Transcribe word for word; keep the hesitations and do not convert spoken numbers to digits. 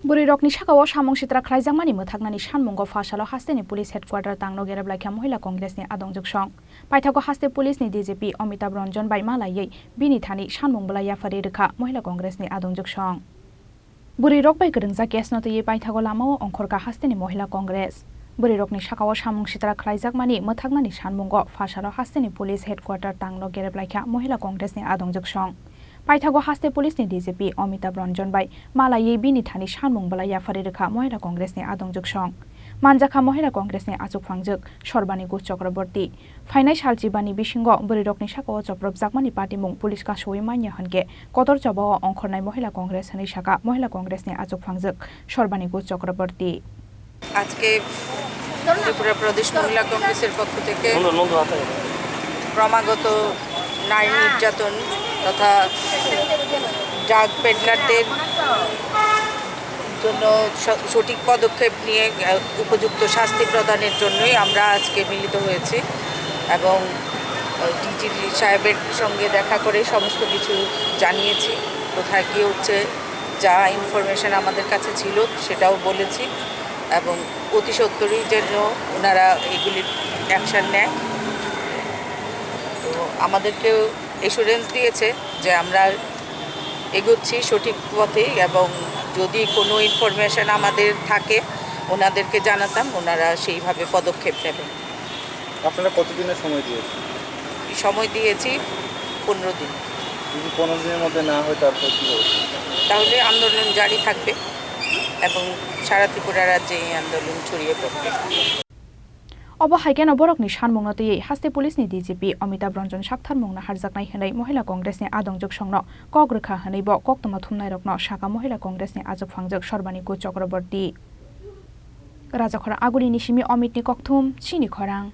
Bwrwirokni sakao samung sitra khlaijakmani mwthaknani sanmungo Phasalo hasteni police headquarter tangno gerep laikha Mohila Congressni adongjwksong. Paithago haste policeni D G P Amitabh Ranjan bai malaiwi bini thani sanmung bwlai yapharwi rwkha Mohila Congressni adongjwksong. Bwrwirok bai kwrwngjak case no twiwi paithago lamao ongkhorkha hasteni Mohila Congress. Bwrwirokni sakao samung sitra khlaijakmani mwthaknani sanmungo Phasalo hasteni police headquarter tangno gerep laikha Mohila Congressni adongjwksong. Paithago haste policeni D G P Amitabh Ranjan bai malaiwi bini thani sanmung bwlai yapharwi rwkha Mohila Congressni adongjwksong. Manjakha Mohila Congressni achukphangjwk Sorbani Ghosh Chakraborty. Phainai sal chibani bisingo bwrwirokni sakao chopropjakmani patimung police kasowi manya hwnkhe kotor chobao ongkhornai Mohila Congress hwnwi sakha Mohila Congressni achukphangjwk Sorbani Ghosh Chakraborty. আজকে ত্রিপুরা প্রদেশ মহিলা কংগ্রেসের পক্ষ থেকে ক্রমাগত নারী নির্যাতন তথা ড্রাগ পেডলারদের জন্য স-, সঠিক পদক্ষেপ নিয়ে, আহ, উপযুক্ত শাস্তি প্রদানের জন্যই আমরা আজকে মিলিত হয়েছি এবং, আহ, ডিজি সাহেবের সঙ্গে দেখা করে সমস্ত কিছু জানিয়েছি। কোথায় কী হচ্ছে, যা ইনফরমেশন আমাদের কাছে ছিল সেটাও বলেছি এবং অতি সত্বরই যেন ওনারা এগুলির অ্যাকশন নেয়। তো আমাদেরকেও অ্যাসুরেন্স দিয়েছে যে আমরা এগোচ্ছি সঠিক পথে এবং যদি কোনো ইনফরমেশন আমাদের থাকে ওনাদেরকে জানাতাম, ওনারা সেইভাবে পদক্ষেপ নেবেন। আপনারা কতদিনের সময় দিয়েছেন? সময় দিয়েছি পনেরো দিন। যদি পনেরো দিনের মধ্যে না হয়, তারপর কী হবে? তাহলে আন্দোলন জারি থাকবে এবং সারা ত্রিপুরা রাজ্যে এই আন্দোলন ছড়িয়ে পড়বে। Obo hai kheno borokni sanmungno twiwi haste policeni D G P Amitabh Ranjan saktharmung naharjaknai hwnwi Mohila Congressni adongjwksongno kok rwkha hwnwi bo koktwma thumnairokno sakha Mohila Congressni achukphangjwk Sorbani Ghosh Chakraborty. Rajakhor Agulini simi Omitni kokthum, chini khorang.